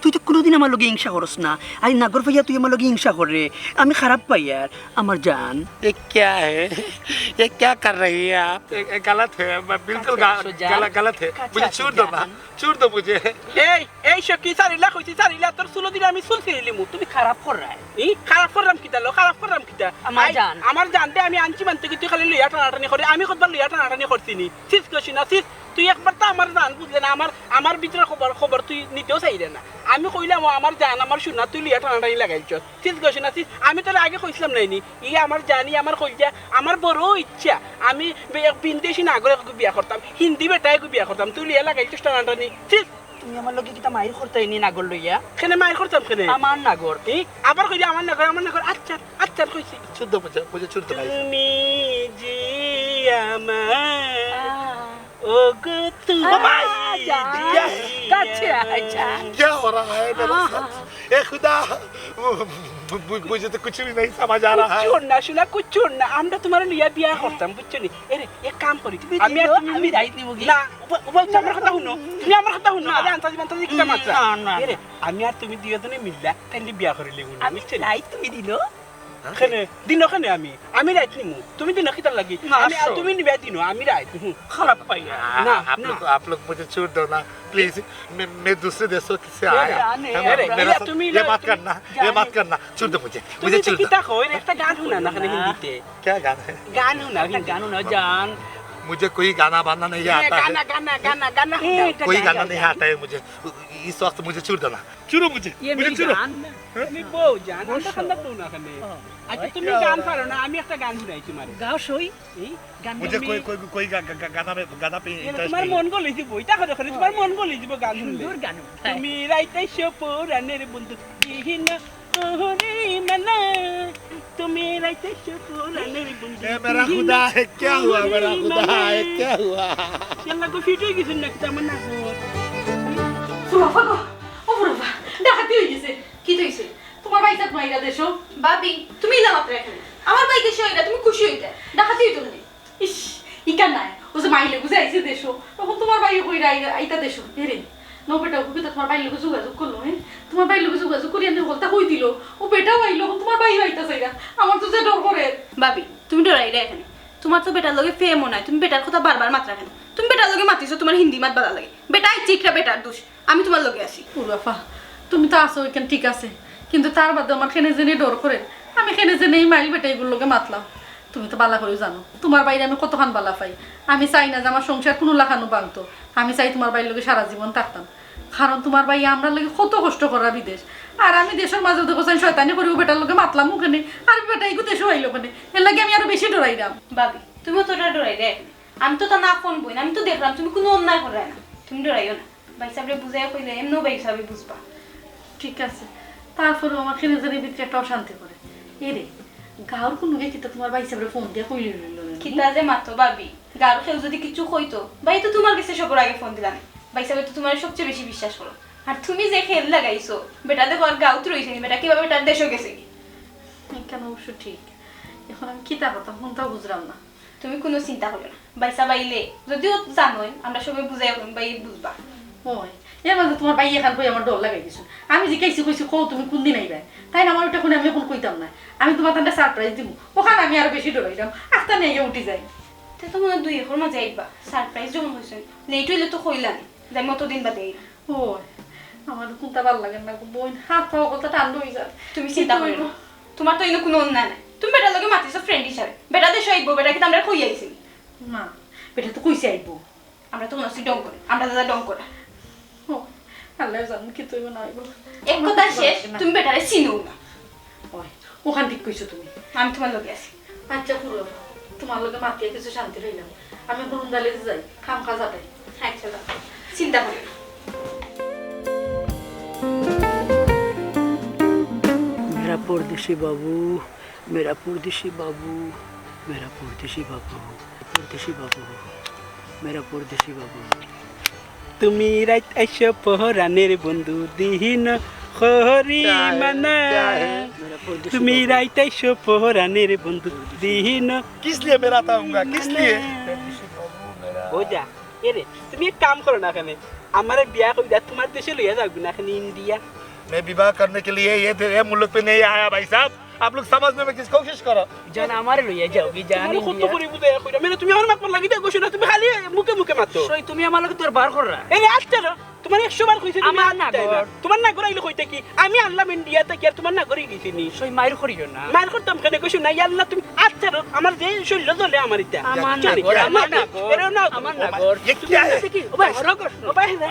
তুই তো কোনোদিন আমার লগে হিংসা করস না। আই নাগর ভাইয়া তুই আমার লগে হিংসা করে। আমি খারাপ পাই আর আমার জান। ये क्या है? ये क्या कर रही है आप? ये, ये गलत है, मैं बिल्कुल अच्छा, गा-, सो जान। गल-, गलत है। अच्छा, मुझे सो छोड़ दो ना, जान। छोड़ दो मुझे। এই, এই সখী, সারিলা কইছি, সারিলা, তোর চুলো দিলে আমি চুল ছিঁড়িলিমু। তুমি খারাপ কররায়। এই, খারাপ করলাম কিতা লো, খারাপ করলাম কিতা? আমার আই, জান। আমার জানতে আমি আনছি মানতে কি তুই খালি লইয়া টানাটানি করে, আমি কতবার লইয়া টানাটানি করছি নি? ছিস কইছি না, ছিস। তুই একবার তো আমার জান বুঝলে না, আমার, আমার ভিতরে খবর, খবর তুই নিতেও চাইলে না। আমি কইলাম, "ও আমার জান, আমার সোনা, তুই লইয়া টানাটানি লাগাইছস।" ছিস গো সোনা, ছিস। আমি তোরে আগে কইছিলাম নাইনি? ই আমার জান, ই আমার কইলজা, আমার বড় ইচ্ছা। আমি বে-, এক বিদেশি নাগর এগু বিয়া করতাম, হিন্দি বেটা এগু বিয়া করতাম। তুই লইয়া লাগাইছস টানাটানি। ছিস। তুমি আমার লগে কিতা মাইর করতায় নি নাগর লইয়া? কেনে মাইর করতাম কেনে? আমার নাগর। ই আবার কইলে আমার নাগর, আমার নাগর। আচ্ছা, আচ্ছা কইছি। छोड़ दो मुझे, मुझे छोड़ दो भाई। তুমি যে আমার, ও গো তুমি আহ, জান। যে কাছে আয়, জান। क्या हो रहा है मेरे साथ? ए खुदा, मु-, मु-, मुझे तो कुछ भी नहीं समझ आ रहा है। কিচ্ছু না, সোনা, কিচ্ছু না। আমরা তোমারে লইয়া বিয়া করতাম, বুঝছো নি? এরে, এক কাম করি। তুমি আমি আর দিও, তুমি আমি মিলে রাইত নিমু কি? না, ও-, ও বলছে আমার কথা হুনো। তুমি আমার কথা হুনো। না। আরে আন্তাজি মান্তাজি কিতা মাতরা? না, না, এরে, না। আমি আর তুমি দুইজনে মিললা, তাইলে বিয়া করিলিমু নি, আমি বুঝছো নি? রাইত তুমি দিলো? কেনে? দিনো কেনে আমি? আমি রাইত নিমু। তুমি দিনো কিতার লাগি? না, আমি, আর শোন। তুমি নিবা দিনো, আমি রাইত। হুম। খারাপ পাই না। না, आप ना। लोग, आप लोग मुझे छोड़ दो ना, प्लीज। मैं, मैं दूसरे देशों से ये आया। जाने, हम, ये मेरा जाने, साथ, তুমি ये ना, मत তুমি करना, ये জানে। मत करना। छोड़ दो मुझे, তুমি मुझे তো छोड़ दो। কিতা কও? একটা গান হুনা না, কেনে না। হিন্দিতে? क्या गाना है? গান হুনা, একটা হিন্দি। গান হুনা, জান। मुझे कोई गाना वाना नहीं ये आता है। গানা, গানা, গানা, গানা এ, হুনা। একটা कोई গান গানা গাও, नहीं জান। आता है मुझे। इस वक्त मुझे छोड़ दो ना। छोड़ो मुझे, ये मुझे मेरी छोड़ो। जान। তুমি বউ জান, আমরা বসো। ঠান্ডা বউ না কেনে? ও, আচ্ছা, ওই তুমি তো। গান পারো না, আমি একটা গান হুনাই তোমারে। গাও সই। এই গান मुझे তুমি कोई, कोई, कोई गा-, गा-, गा-, गाना में, गाना पे এ, इंटरेस्ट তোমার नहीं। মন গলে দিব, এটা করে করে তোমার মন গলে দিব গান হুনলে। সুন্দর গান। তুমি রাইতে এসো পরাণের বন্ধু, দিহিনা ওরে মানা। তুমি রাইতে এসো পরাণের বন্ধু, ए मेरा দিহিনা खुदा है, क्या हुआ मेरा ওরে खुदा माना। है, क्या हुआ? ইয়াল্লা গো, ফিট হয়ে গেছে নাকি আমার নাগর? ফুরাফা গো, ও ফুরাফা, ডাকাতি হয়ে গেছে। কিতা হইছে? তোমার ভাই সাহেব মাইরা দেশো। ভাবি, তুমি ইলা মাতরায় কেনে? আমার ভাই দেশো আইরা, তুমি খুশি হইতা। ডাকাতি হইতো কেনে? ইস, ইকার নায়। ও যে মাইলে বুঝে আইছে দেশো। এখন তোমার ভাই কইরা আইরা, আইতা দেশো। এরে, নও বেটা, ও কিতা তোমার ভাইর লগে যোগাযোগ করলো, হ্যাঁ? তোমার ভাইর লগে যোগাযোগ করিয়া নি হকলতা কই দিল। ও বেটাও আইলো, এখন তোমার ভাইও আইতা চাইরা। আমার তো যে ডর করে। ভাবি, তুমি ডরাইরায় কেনে? তোমার তো বেটার লগে প্রেমও নাই, তুমি বেটার কথা বারবার মাতরায় কেনে? তুমি বেটার লগে মাতিছো, তোমার হিন্দি মাত ভালা লাগে। বেটা আইছে, ইটা বেটার দোষ। আমি তোমার লগে আছি। ফুরাফা, তুমি তো আছো ইখান ঠিক আছে, কিন্তু তার বাদে আমার কেনে জানি ডর করে। আমি কেনে জানি এই মাইল বেটা এগুর লগে মাতলাম। তুমি তো ভালা করেউ জানো, তোমার ভাইরে আমি কতখান ভালা পাই। আমি চাই না যে আমার সংসার কুনু লাখানউ ভাঙতো। আমি চাই তোমার ভাইর লগে সারা জীবন থাকতাম, কারণ তোমার ভাই আমরার লাগি কত কষ্ট করা বিদেশ। আর আমি দেশর মাঝে দেখো চাই শয়তানি করি ও বেটার লগে মাতলাম ও কেনে, আর বেটা এগু দেশো আইলো কেনে, এর লাগি আমি আরো বেশি ডরাইরাম। ভাবি, তুমি অতটা ডরাইরায় কেনে? আমি তো তান আপন বইন, আমি তো দেখলাম তুমি কুনু অন্যায় কররায় না, তুমি ডরাইও না। ভাই সাহেবরে বুঝাইয়া কইলে এমনেও ভাই সাহেবে বুঝবা। ঠিক আছে, তারপরেও আমার কেনে জানি ভিতরে একটা অশান্তি করে। এরে, গাঁওর কুনু গিয়া কিতা তোমার ভাই সাহেবরে ফোন দিয়া কইলিলো না নি? কিতা যে মাতো ভাবি, গাঁওর কেউ যদি কিছু কইতো, ভাই তো তোমার গেছে সবর আগে ফোন দিলা নে। ভাই সাহেবে তো তোমারে সবচেয়ে বেশি বিশ্বাস করইন। আর তুমি যে খেল লাগাইছো, বেটা দেখো আর গাঁওত রইছে নি, বেটা কিবা বেটার দেশো গেছে গি। ইখান অবশ্য ঠিক। এখন আমি কিতা করতাম, কুনটাউ বুঝরাম না। তুমি কুনু চিন্তা করিও না। ভাই সাহেব আইলে, যদিও জানোইন, আমরা সবে বুঝাইয়া কইমু, ভাইয়ে বুঝবা। ওই, এর মাঝে তোমার ভাইয়ে ইখান কই আমার ডর লাগাই দিছইন। আমি জিকাইছি কইছি, "কও তুমি কুনদিন আইবায়?" তাইন আমারে ইটা কইন, আমি এখন কইতাম না। আমি তোমার তানরে surprise দিমু। অখান আমি আরো বেশি ডরাইরাম। আখতা নিয়া উঠি যাই। তে তো মনে হয় দুই একর মাঝে আইবা। Surprise যখন কইছইন, late অইলে তো কইলা নে, যে আমি অতদিন বাদে আইরাম। ওই, আমার কুনটা ভালা লাগে না গো, বইন, হাত পা হকলতা ঠান্ডা অই যায়। তুমি চিন্তা করিও না। তোমার তো ইনো কুনু অন্যায় নাই। তুমি বেটার লগে মাতিছো friend হিসাবে। বেটা দেশো আইবো, বেটা কিতা আমরারে কইয়া আইছে নি? না, বেটা তো কইছে আইবো। আমরা তো মনে ঢং করি, আমরা দাদা ঢং করা। ও, আল্লায় জানইন কিতা অইবো না অইবো। এক কথা শেষ, তুমি বেটারে চিনো না। ওই, অখান ঠিক কইছো তুমি। আমি তোমার লগে আছি। আচ্ছা, ফুরাফা, তোমার লগে মাতিয়া কিছু শান্তি পাইলাম। আমি এখন উন্দালে যাই, কাম কাজ আটাই। আচ্ছা, যাও। চিন্তা করিও না। मेरा परदेसी बाबू, मेरा परदेसी बाबू, मेरा परदेसी बाबू, परदेसी बाबू, मेरा परदेसी बाबू। তুমি রাইত আইসো পহরানের বন্ধু দিহীন করি মানা। তুমি রাইত আইসো পহরানের বন্ধু দিহীন। किस लिए मैं रात आऊंगा, किस लिए? हो जा। এরে, তুমি এক কাম করো না কেনে, আমারে বিয়া করিয়া তুমার দেশে লইয়া যাওগি না কেনে, ইন্ডিয়া। मैं विवाह करने के लिए ये, ये मुल्क पे नहीं आया भाई साहब। आप लोग समझने में किस कोशिश करो। জান, আমারে লইয়া যাওগি, জান, তুমারে কত ইন্ডিয়া। করি বুঝাইয়া কইরাম, মানে তুমি আমার মাত লাগি দিয়া কইছো না, তুমি খালি মুখে মুখে মাতো। সই, তুমি আমার লগে দরবার কররা। এরে, আচ্ছা না, তুমারে একশো বার কইছি, তুমি আমার আনতায় না। নাগর। তুমার নাগর আইলে কইতে কি? আমি আনলাম ইন্ডিয়া থাকি, আর তুমার নাগর অই গেছে নি? সই, মাইর করিও না। মাইর করতাম কেনে, কইছো না, ইয়াল্লা, তুমি আচ্ছা না, আমার যে শরীর জ্বলে আমার ইটা। আমার বুঝছো নি? নাগর, আমার আমার নাগর। এরে না, আমার নাগর। ये क्या है? দেখি, ও ভাই, হরো কর। ও ভাই, না।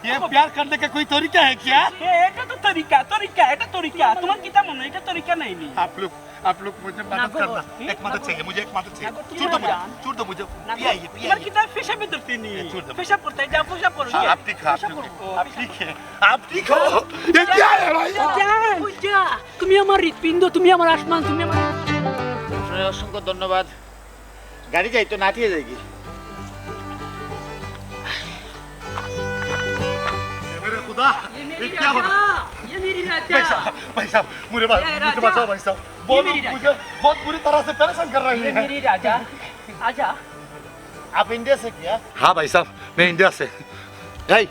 ये प्यार करने का कोई तरीका है क्या? এ, এটা তো তরিকা, তরিকা, এটা তরিকা। তুমার কিতা মনে অয়, এটা তরিকা নায় নি? आप लोग, आप लोग मुझे मदद करना। एक मदद चाहिए मुझे, एक मदद चाहिए। छोड़ दो मुझे, छोड़ दो मुझे। पिया ये, पिया तुमाর ये। কিতা পেশাবে ধরতে নি? ए, छोड़ दो। পেশাব করতে যাও, পেশাব করো, हाँ, গিয়া। आप ठीक हो, आप পেশাব ঠিক করো। हो। आप ठीक है? आप ठीक हो? ये क्या है भाई? যা, যা। তুমি আমার হৃৎপিণ্ড, তুমি আমার আসমান, তুমি আমার আপনারে অসংখ্য ধন্যবাদ। গাড়ি যাইতো না, আটিয়া যাইগি। ए मेरे खुदा, ये मेरी ये क्या हो रहा? राजा, ये मेरी राजा। भाई साहब, भाई साहब, मुझे बा-, ये मुझे राजा। बचाओ भाई साहब। ये बहुत मेरी राजा। मुझे बहुत बुरी तरह से परेशान कर रही ये है। मेरी राजा, आजा। आप इंडिया से क्या? हाँ भाई साहब, मैं इंडिया से। এই,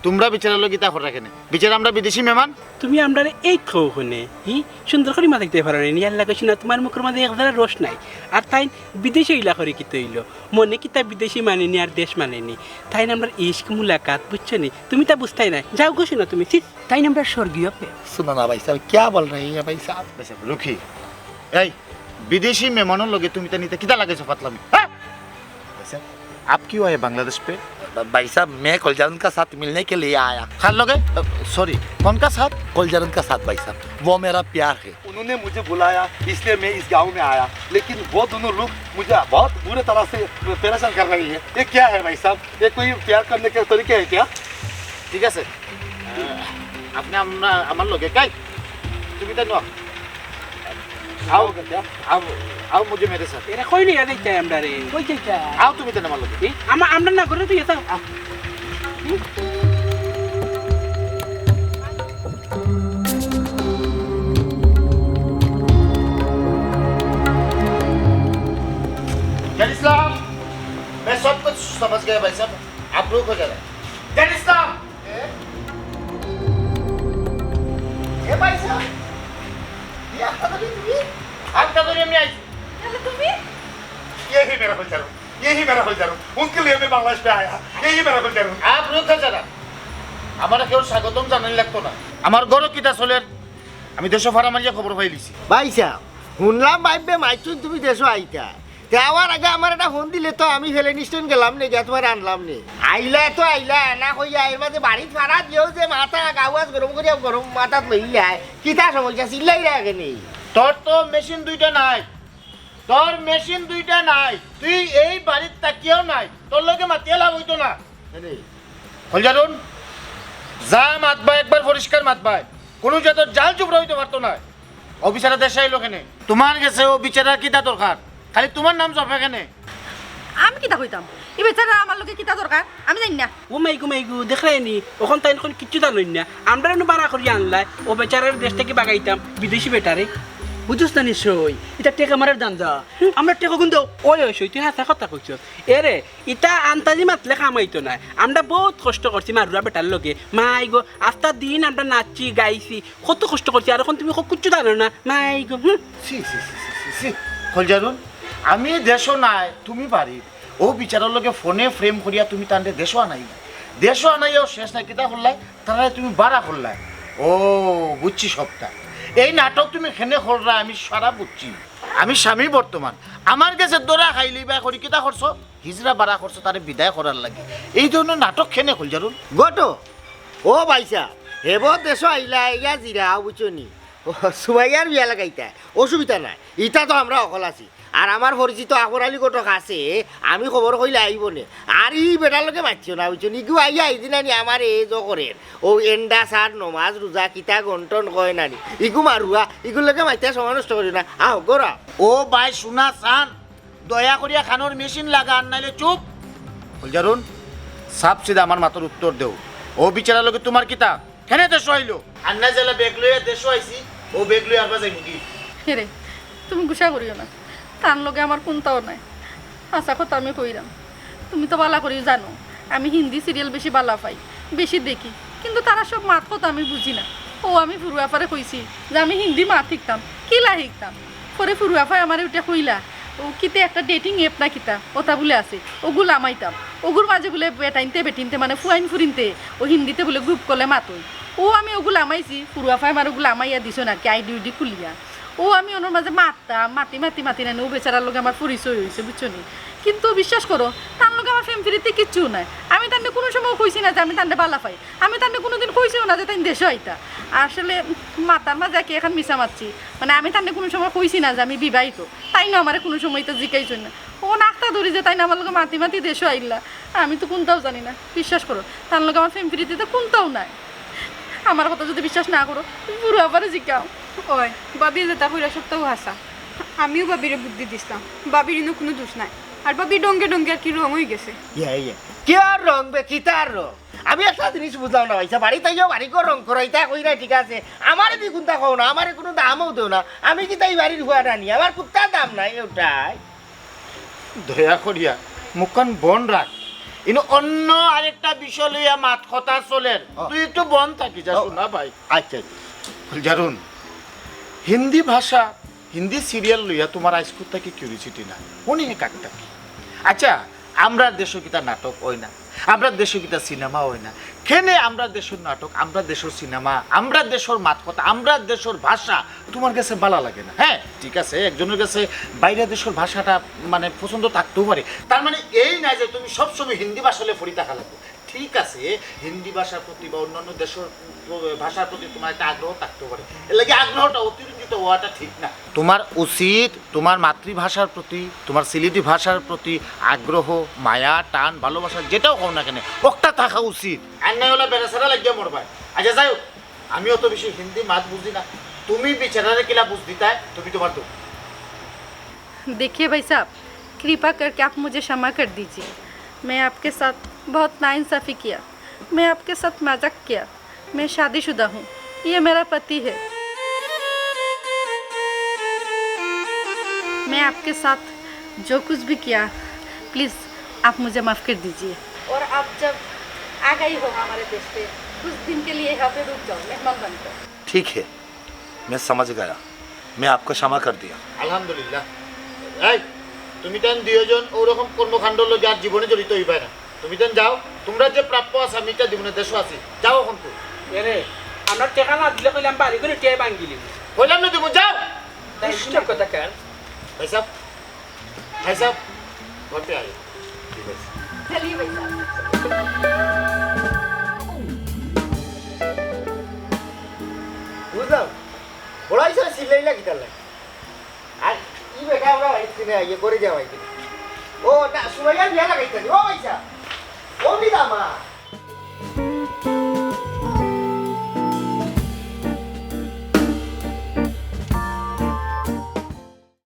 তুমরা বিচারার লগে ইতা কররা কেনে? বিচারা আমরা বিদেশি মেহমান। তুমি আমরারে এই কও কেনে, হি? সুন্দর করি মাতাইতে পারো না, ইয়াল্লা কইছি না, তুমার মুখর মাঝে এক জারা রস নাই। আর তাইন বিদেশি অইলা করি কিতা অইলো? মনে কিতা বিদেশি মানে নি আর দেশ মানে নি? তাইন আমরার ইশক মুলাকাত, বুঝছো নি? তুমি তা বুঝতায় না, যাও গো শুনো তুমি, ছি। তাইন আমরার স্বর্গীয় প্রেম। सुनो ना भाई साहब, क्या बोल रहे हैं भाई साहब? ভাই সাহেব, রুখি। এই, বিদেশি মেহমানর লগে তুমি তা নিতে কিতা লাগাইছো ফাতলামি? হ্যাঁ? भाई साहब, आप क्यों आए बांग्लादेश पे? भाई साहब, मैं कोलजारन का साथ मिलने के लिए आया। কার লগে? সরি, কোন কা সাথ? कोलजारन का साथ भाई साहब, वो मेरा प्यार है। उन्होंने मुझे बुलाया, इसलिए मैं इस गांव में आया, लेकिन वो दोनों लोग मुझे बहुत बुरे तरह से परेशान कर रही है। ये क्या है भाई साहब? ये कोई प्यार करने के तरीके हैं क्या? ঠিক আছে। আপনি আমরার লগে, কাই? তুমি তাই নও। आओ, आओ, आओ मुझे मेरे साथ। এরা কই নিয়া যাইতায় আমরারে? কই যাইতায়? आओ তুমি তাই আমার লগে। এ, আমা-, আমরা না করে তুই এটা। জান ইসলাম, मैं सब कुछ समझ गया भाई साहब, आप लोग हो जाना। জান ইসলাম। এ? এ ভাই সাহেব, ये हाथ धरी তুমি? হাত ধরি আমি আইছি। তাহলে তুমি? यही मेरा गुलजारन, यही मेरा गुलजारन। उनके लिए मैं बांग्लादेश पे आया, यही मेरा गुलजारन। आप रुको जरा। আমারে কেউ স্বাগতম জানানি লাগতো না। আমার ঘরো কিতা চলের, আমি দেশো ফাড়া মারিয়া খবর পাইলিছি। ভাই সাহেব, হুনলাম ভাইবে মাইচুন তুমি দেশো আইতা। তে আওয়ার আগে আমার একটা ফোন দিলে তো আমি ভ্যালেন্টাইন গেলাম নে, গিয়া তুমারে আনলাম নে। আইলা তো আইলা, না কইয়া এর মাঝে বাড়িত ফাড়া দিও যে মাথা গাওয়াজ গরম করিয়া গরম মাথাত লইলাই। কিতা সমস্যা চিল্লাইরা কেনে? তোর তো মেশিন দুইটা নাই, তোর মেশিন দুইটা নাই, তুই এই বাড়িত থাকিয়াও নাই, তোর লগে মাতিয়া লাভ অইতো না। কেনে? গুলজারন, যা মাতবায় একবার পরিষ্কার মাতবায়, কুনু জাতর জাল জুবরা অইতো পারতো নায়। ও বিচারা দেশো আইলো কেনে? তুমার গেছে ও বিচারার কিতা দরকার? খালি তুমার নাম জপে কেনে? আমি কিতা কইতাম? ই বিচারার আমার লগে কিতা দরকার? আমি জানি না। ও মাইগো, মাইগো, দেখরায়নি, অখন তাইন অখন কিচ্ছু জানইন না। আমরারে এনো ভাড়া করিয়া আনলায়, ও বিচারারে দেশ থাকি ভাগাইতাম, বিদেশি বেটারে। বুঝছস না নি সই, ইতা টেকা মারার ধান্দা। আমরা টেকা গুন দেও। ওই, ওই সই, তুই হাছা কথা কইছস। এরে, ইতা আন্তাজি মাতলে কাম অইতো নায়। আমরা বউত কষ্ট করছি মারুয়া বেটার লগে। মাইগো, আস্তা দিন আমরা নাচছি, গাইছি, কত কষ্ট করছি, আর অখন তুমি কিচ্ছু জানো না, মাইগো, হুম। ছি, ছি, ছি, ছি, ছি, ছি। গুলজারন, আমি দেশো নাই, তুমি বাড়িত। ও বিচারার লগে ফোনে প্রেম করিয়া তুমি তানরে দেশো আনাইলায়। দেশো আনাইয়াও শেষ নাই, কিতা করলায়? তানরে তুমি ভাড়া করলায়। ও, বুঝছি সবটা। এই নাটক তুমি কেনে কররায়, আমি সারা বুঝছি। আমি স্বামী বর্তমান। আমার গেছে ধরা খাইলিবায় করি কিতা করছো? হিজড়া ভাড়া করছো তারে বিদায় করার লাগি। এই ধরনর নাটক কেনে গুলজারন? ঘটো। ও ভাইসাব, হেবো দেশো আইলা, আইয়া জিরা, বুঝছো নি? ও, সুমাইয়ার বিয়া লাগাইতা, অসুবিধা নাই, ইতা তো আমরা অকল আছি। আর আমার পরিচিত আকবর আলী ঘটক আছে, আমি খবর কইলে আইবো নে। আর ই বেটার লগে মাতিও না, বুঝছো নি? ইগু আইয়া আইদিন আনি আমার এই জো করের। ও এন্ডা সার নমাজ রোজা কিতা গন্টন কয় নানি। ইগু মারুয়া, ইগুর লগে মাতিয়া সময় নষ্ট করিও না। আও, গড়া। ও ভাই, শোনা চান, দয়া করিয়া খানোর মেশিন লাগান, নাইলে চুপ। ফুলজারুন, সাপ সিধা আমার মাতর উত্তর দেও। ও বিচারার লগে তোমার কিতা? কেনে দেশো আইলো? আন্না জেলা ব্যাগ লইয়া দেশো আইছি, ও ব্যাগ লইয়া আরবা যাইমু কি? হেরে, তুমি গুসা করিও না, তার লগে আমার কুন্তাও নাই। হাছা কথা আমি কইরাম, তুমি তো বালা করিও জানো, আমি হিন্দি সিরিয়াল বেশি বালা পাই, বেশি দেখি, কিন্তু তারা সব মাত কথা আমি বুঝি না। ও আমি ফুরু আফারে কইছি যে আমি হিন্দি মাত শিখতাম, কিলা শিখতাম? পরে ফুরু আফায় আমারে উঠে কইলা, ও কিতা একটা ডেটিং অ্যাপ না কিতা, ওটা বুলে আছে, ওগু লামাইতাম। ওগুর মাঝে বুলে বেটাইনতে বেটিনতে মানে ফুয়াইন ফুরিনতে ও হিন্দিতে বুলে গ্রুপ কলে মাতই। ও আমি ওগু লামাইছি, ফুরু আফায় আমার ওগু লামাইয়া দিছইন আর কি, আইডি উইডি খুলিয়া। ও আমি ওনার মাঝে মাততাম, মাতি মাতি মাতি নানি ও বেচারার লগে আমার পরিচয় হইছে, বুঝছো নি? কিন্তু বিশ্বাস করো, তার লগে আমার প্রেম ফিরিতে কিচ্ছু নাই। আমি তান্ডে কোনো সময় কইছি না যে আমি তান্ডে বালা পাই, আমি তান্ডে কোনোদিন কইছিও না যে তাই দেশো আইতা। আসলে মাতার মাঝে কি এখন মিছা মাতছি, মানে আমি তান্ডে কোনো সময় কইছি না যে আমি বিবাহিত। তাইন আমারে কোনো সময় তো জিকাইছইন না। ও নাকতা ধরি যে তাইন আমার লগে মাতি মাতি দেশো আইলা, আমি তো কুন্তাও জানি না। বিশ্বাস করো, তার লগে আমার প্রেম ফিরিতে তো কুন্তাও নাই। আমার কথা যদি বিশ্বাস না করো, ফুরু আফারে জিকাও। ওই, ভাবি যেটা কইরা সবটাউ হাছা। আমিও ভাবিরে বুদ্ধি দিছলাম, ভাবির ইনো কোনো দোষ নাই। আর ভাবি ডঙ্গে ডঙ্গে আর কি রং হয়ে গেছে। ইয়া, ইয়া। কি আর রং বে, কিতার রং? আমি একটা জিনিস বুঝলাম না, ভাইসা, বাড়িত আইয়া বাড়িঘর রং করাইতা কইরা, ঠিক আছে, আমারে দি কুন্তা কও না, আমারে কোনো দামও দেও না, আমি কিতা ই বাড়ির ফুয়া নানি, আমার কুন্তা দাম নাই ওটাই। দয়া করিয়া মুখখান বন্ধ রাখ, ইনো অন্য আরেকটা বিষয় লইয়া মাত কথা চলের, ও। তুই একটু বন্ধ থাকিস যা, ও। শোনা ভাই। আচ্ছা, আচ্ছা। ফুলজারুন, হিন্দি ভাষা, হিন্দি সিরিয়াল লইয়া তোমার আইজ কুত্তা কি কিউরিসিটি না? হুনি হে কাকটা কি? আচ্ছা, আমরার দেশো কিতা নাটক হয় না? আমরার দেশো কিতা সিনেমা হয় না? কেনে আমরার দেশর নাটক, আমরার দেশর সিনেমা, আমরার দেশর মাত কথা, আমরার দেশর ভাষা তোমার গেছে বালা লাগে না? হ্যাঁ, ঠিক আছে, একজনর গেছে বাইরের দেশর ভাষাটা মানে পছন্দ থাকতেও পারে, তার মানে এই না যে তুমি সবসময় হিন্দি ভাষা লইয়া পড়ি থাকা লাগবে। ঠিক আছে, হিন্দি ভাষার প্রতি বা অন্যান্য দেশর ভাষার প্রতি তোমার একটা আগ্রহ থাকতেও পারে, এর লাগি আগ্রহটা অতিরঞ্জিত হওয়াটা ঠিক না। তোমার উচিত তোমার মাতৃভাষার প্রতি, তোমার সিলেটি ভাষার প্রতি আগ্রহ, মায়া, টান, ভালোবাসা যেটাও হও না কেনে, ওটা থাকা উচিত। আর নাই ওলা বেড়াছেড়া লাগিয়া মরবায়। আচ্ছা, যাই হোক, আমি অত বেশি হিন্দি মাত বুঝি না, তুমি বেচারারে কিলা বুঝ দিতায়, তুমি তোমার তো। देखिए भाई साहब, कृपा करके आप मुझे क्षमा कर दीजिए। मैं आपके साथ बहुत नाइंसाफी किया। मैं आपके साथ मजाक किया। मैं शादीशुदा हूँ। ये मेरा पति है। मैं आपके साथ जो कुछ भी किया, प्लीज आप मुझे माफ कर दीजिए। और आप जब आ गई हो हमारे देश पे, कुछ दिन के लिए यहाँ पे रुक जाओ, मेहमान बनकर। ठीक है, मैं समझ गया। मैं आपको क्षमा कर दिया। আলহামদুলিল্লাহ। এই, তুমি তাইন দুইজন ওরকম কর্মকাণ্ডর লগে আর জীবনে জড়িত হইবায় না। তুমি তাইন যাও, তোমরা যে প্রাপ্য আছে আমি এটা দিমুনে, দেশো আছি। যাও এখন তুমি। এরে, আমরা টেকা না দিলে কইলাম বাড়ি করে টিয়াই ভাঙ্গিলি। কইলাম না দিমু, যাও। তাই দুষ্ট কোথাকার। ভাই সাহেব, ভাই সাহেব, ঘরতে আয়। জি ভাই সাহেব। चलिए भाई साहब। বুঝলাম, বড় হইছে, চিল্লাইলা কিতার লাগি? আর ই বেটা আমরা বাড়ির কিনে আইয়ে করে দেওয়া হইছে। ও না, সুমাইয়ার বিয়া লাগাইতে নি। ও ভাইসা, ও বিদা মা,